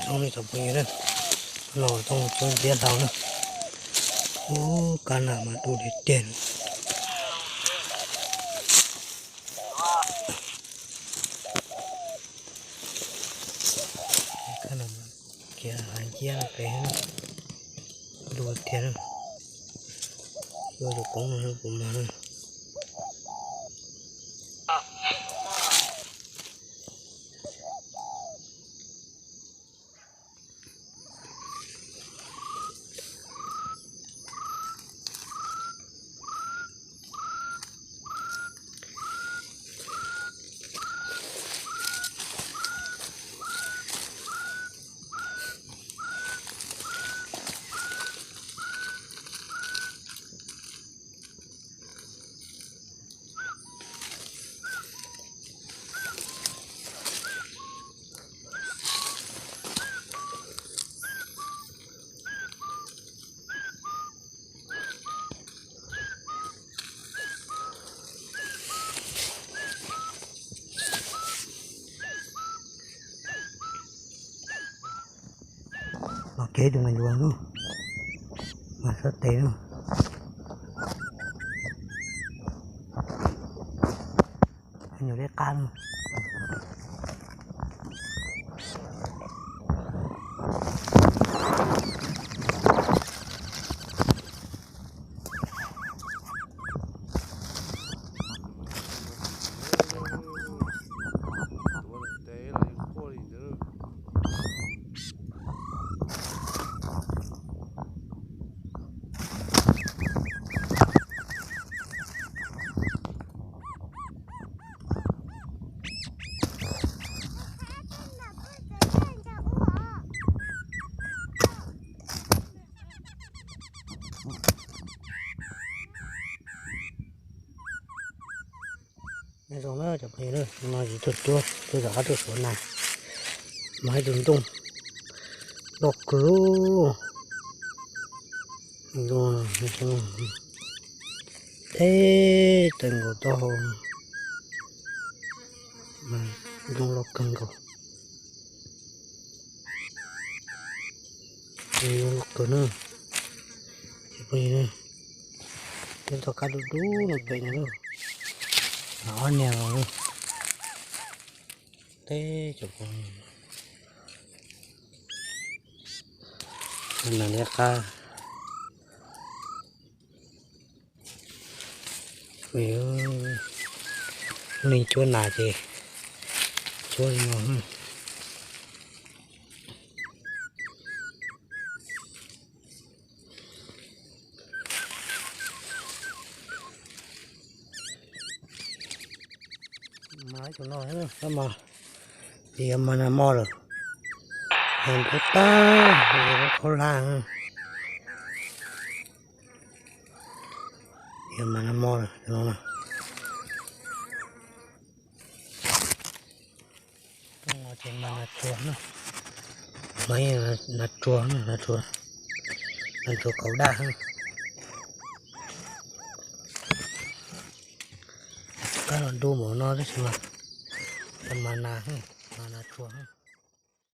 Zoo li cov phooj ywg na, los tau cuab ntxiab hlau na. Ub, kab nas mas du tiag tiag. Kab nas khiav hav nciab pem, du tiag na. Yuav tus poob no kuv mas. Los kev tus me luas lub, mas sab tes lub, nyuam liab qab lub. Nyob zoo na cov phooj ywg, no yus tuaj cuab, tuaj rov qab tuaj suav nas, mas ib tug ntoo loj kawg. Teb tawm nkaus taub hau, ntoo loj kawg nkaus. Ntoo loj kawg na. Peb tau kab dub dub no pem no, ob niag los. Teb cov phooj ywg, nas liab qab. Lub neej cuab nas ces cuab li no. Mas ib tug no, mas, ces yog mas nas mos lawm, yog ntub tag, yog khaub hlab, yog mas nas mos lawm no. Ces mas nas tsuag na, mas nas tsuag, nas tsuag, nas tsuag kaus daj. Kab los du npaum no tab sis mas, mas nas, mas nas tsuag.